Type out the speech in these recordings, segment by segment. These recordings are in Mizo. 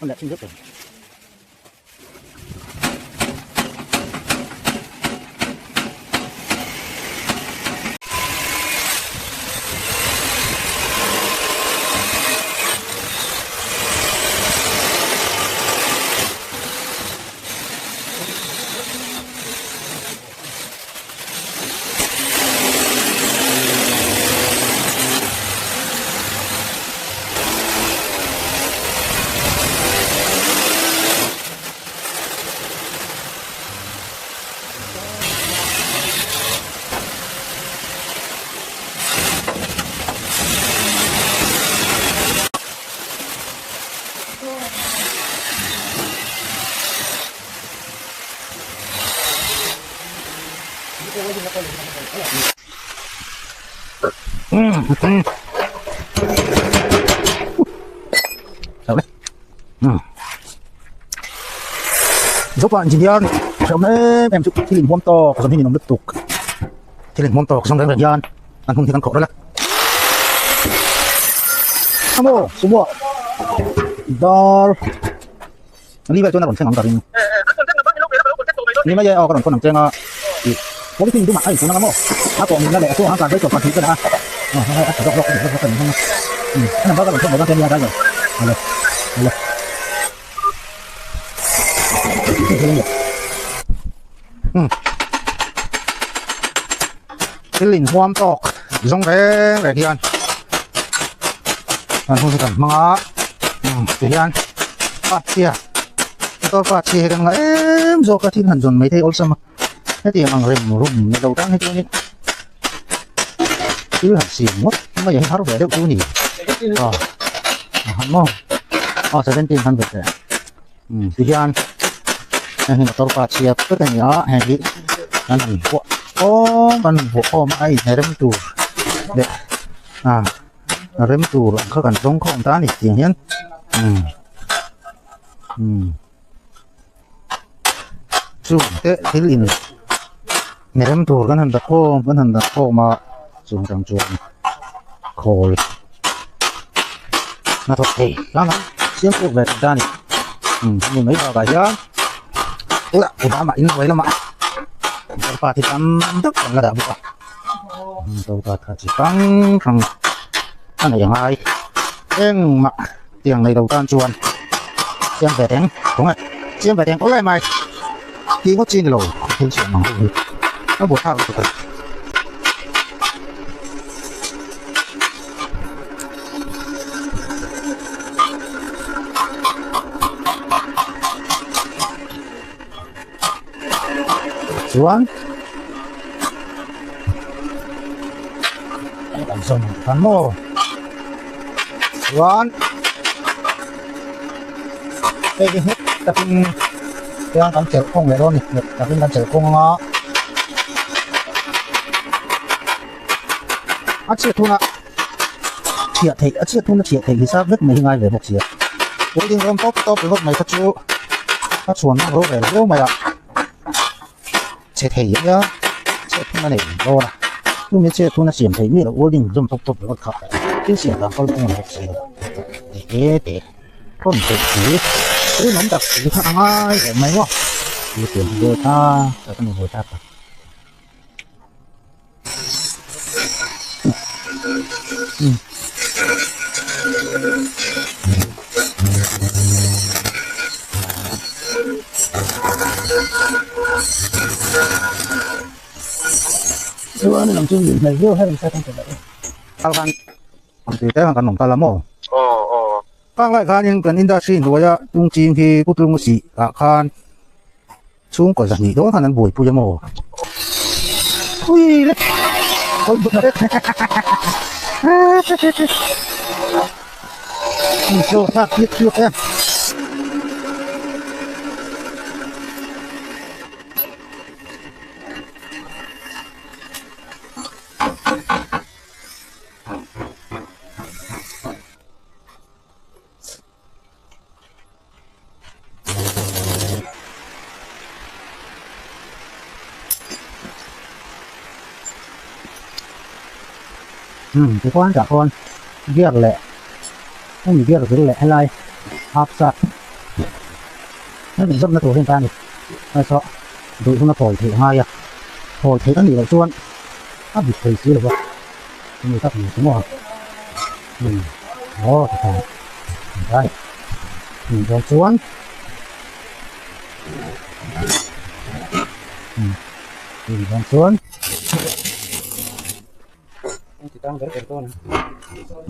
An leh thin deuh tawh. Zopa engineer nih hrehawm em em chu thil inhuam tawk zawm hi ninawm lutuk thil inhuam tawk zawng reng reng hian an hun hi kan khawh ral a amo sumua dar Ni vel chuan a rawn thleng ang ka ring. Ni mai e aw ka rawn thawn ang cheng a ih polythene dumah a inchhun anga maw a kawh nihna leh a chungah khan vei tawp pahnih ka dah a aw hei a tha zawk zawk a ni zawk zawk a ni hmang a umm a number ka rawn thawn lo dawn che nia driver awle awle umm thil inhuam tawk zawng reng reng hian an hun hi kan hmang a umm tihian part chhia motor part chhia hi kan ngah em zawk a thil han zawn mai thei awlsam a hetiang ang rem rum ni lo tan hi chuanin thil han siam ngawt mai hi har ve deuh chu a ni aw a han maw aw 1700 leh umm tihian heng hi motor part chhia vek a ni a heng hi an han vuah khawm an han vuah khawm a a inherem tur leh ah a rem tur ang kha kan zawng khawm ta a ni tiang hian umm umm chung te thil in rem tur kan han dah khawm kan han dah khawm a chung atang chuan khawl hnathawk thei hlâng a siam chhuak ve ta a ni umm hemi mai bakah hian tunah kudamah inhnuai lamah pa thi tam tak kan la dah bawk a choka tha chi hrang hrang a nei angai engmah tiang nei lo tan chuan siam ve reng khawngaih siam ve reng awlai mai tih ngawt chi ni lo thil chhiah ang ho hi a buaithlak lutuk a ni. Chuan kan zawm ang khan maw chuan hei hi nghet takin chuan kan chelh khawng leh dawn a ni nghet takin kan chelh khawng anga a chhiat hunah chhiah theih a chhiat huna chhiah theih hi sap vek mai hi ngai ve bawk sia welding rawng tawp tawp ringawt mai kha chu a chhuan nak rorel viau mai a chhe thei ania chhiat hun a nei dawn a chumi chhiat huna siam theih miah loh welding zawm tawp tawp ringawt kha thil siam dan kal phung a ni bawk si lo te te thawn theih si rinawm tak si kha a ngai em mai maw chu tiang hi deuh ta tak a ni buai ta tak. Chuan lam chu hmel viau hian kan awm ta la maw khang lai khanin kan industry hnuaia tung ching hi pu tlung sih ah khan Chhungkaw zahnih dawn khan an buaipui a maw? Ui le! Chaw thlak tir tir em? Tikhuan tah khawn gear leh hemi gear vil leh helai half sat. Hemi zawmna tur hian ta a ni. Hei saw duh huna thawi theih a ngai a, thawi theih a nih loh chuan a bit thei si lo va, chumi tak ni chu maw? Umm aw ti khan a ni umm dawn chuan umm umm dawn chuan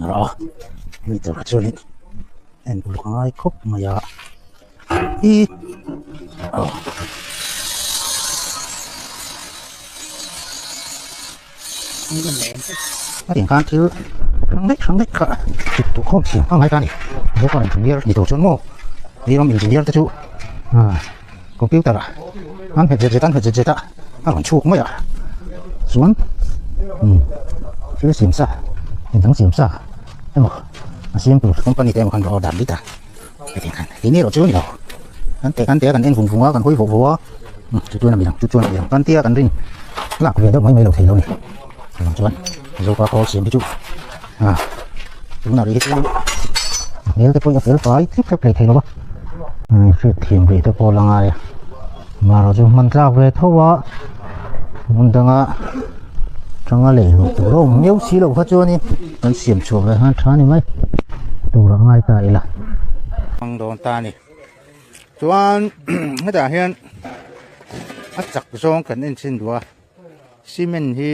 rawh a hemi tur kha chuanin en uluk a ngai khawp mai a i aw. Hetiang khan thil hrang daih hrang daih kha chhut duh khawm thiam a ngai ta a ni. Zofa engineer ni tur chuan maw Miram engineer te chu computer ah an nghet zet zet an nghet zet zet a a rawn chhuk mai a chuan thil siam sa engdang siam sa emaw a siam tur company te emaw khan order bik a hetiang khan keini erawh chu a ni lo kan teh kan teh a kan en vung vung a kan hawi vawh vawh a chu chuan a mi ang chu chuan a mi ang kan tia kan rin lak ve deuh mai mai lo thei lo a ni chuvang chuan Zopa khawl siam hi chu ah tunah rih hi chu a hmel te pawhin a fel fai thlep thlep hlei thei lo va hriat thiam rih te pawh la ngai a marawh chu hman tlak ve tho a hmun danga tanga lei luh tur a awm miau si loh kha chuanin kan siam chhuah ve khan tha ni mai tur a ngai ta ila. Hmang dawn ta a ni chuan hetah hian a chak zawng kan enchhin duh a cement hi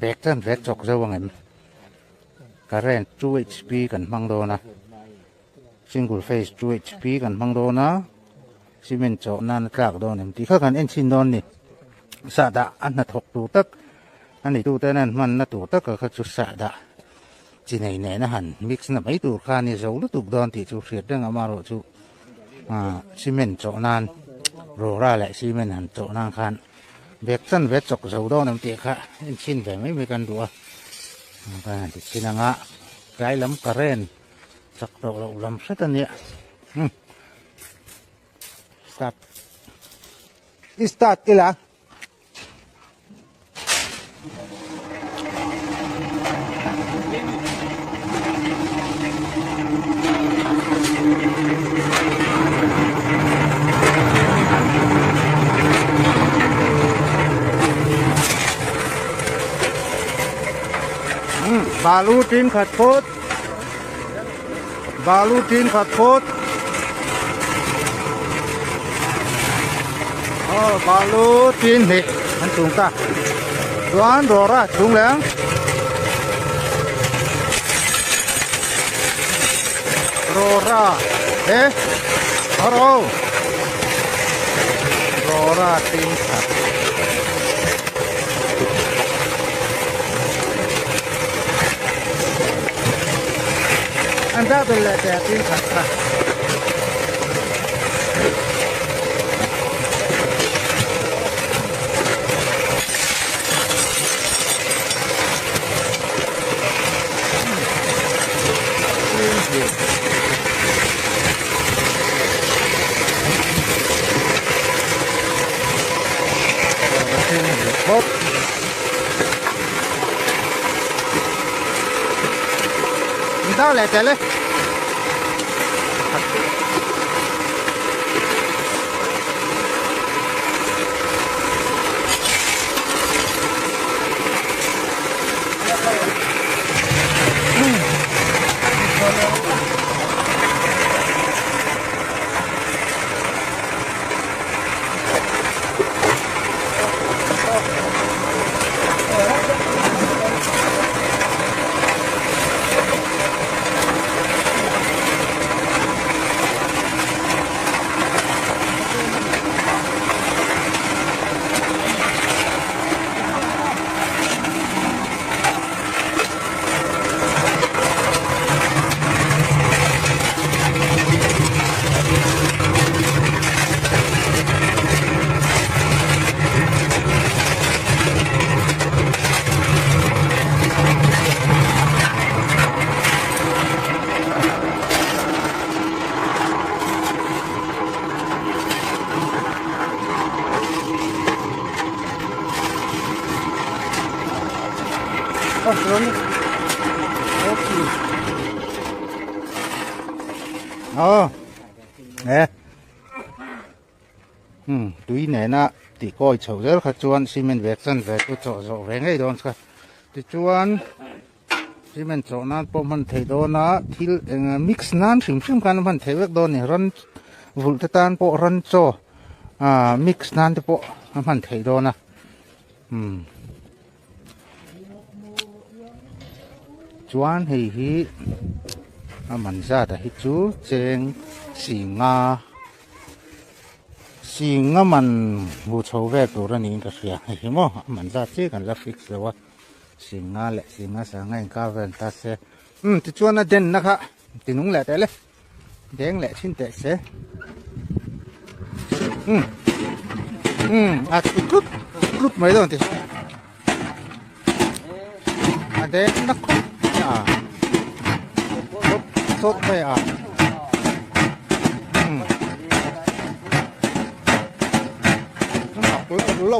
bag chuan bag chawk zo ang em current 2hp kan hmang dawn a single phase 2hp kan hmang dawn a cement chawh nan a tlak dawn em tih kha kan en chhin dawn a ni sahdah a hnathawk tur tak a ni tute an hmanna tur taka kha chu sahdah chi nei nena han mix na mai tur kha a ni zo lutuk dawn tih chu hriat reng amaherawhchu ah cement chawh nan rawra leh cement han chawh nan khan bag chanve chawk zo dawn em tih kha en chhin ve mai mai kan duh a kan han ti chhin ang a tlai lam current chak tawh loh lam hret a nia umm start i start ila. Balu tin khat phawt Balu tin khat phawt Aw balu tin hnih an chung ta chuan rawra chhung leng rawra he aro rawra tin khat An dah bel leh teh tin khat kha. Dau leh tel e. Ờ. Nè. Umm tui nena tih kawi chhoh zel kha chuan cement bag chanve chu chawh zawh ve ngei dawn kha. Tichuan cement chawh nan pawh hman theih dawn a, thil eng mix nan hrim hrim khan a hman theih vek dawn a ni. Ran vulh te tan pawh ran chaw ah mix nan te pawh a hman theih dawn a umm. Chuan hei hi a man zat a hi chu cheng singa singa man hmu chho vel tur a niin ka hria hei hi maw a man zat chiah kan la fix lo a singa leh singa sanga inkar vel ta se umm tichuan a denna kha tinung leh teh le. Deng leh thin teh se. Um. Um, a tlut tlut mai dawn ti. A deng na khawp a. Sawt sawt mai a. Um. Lo lo.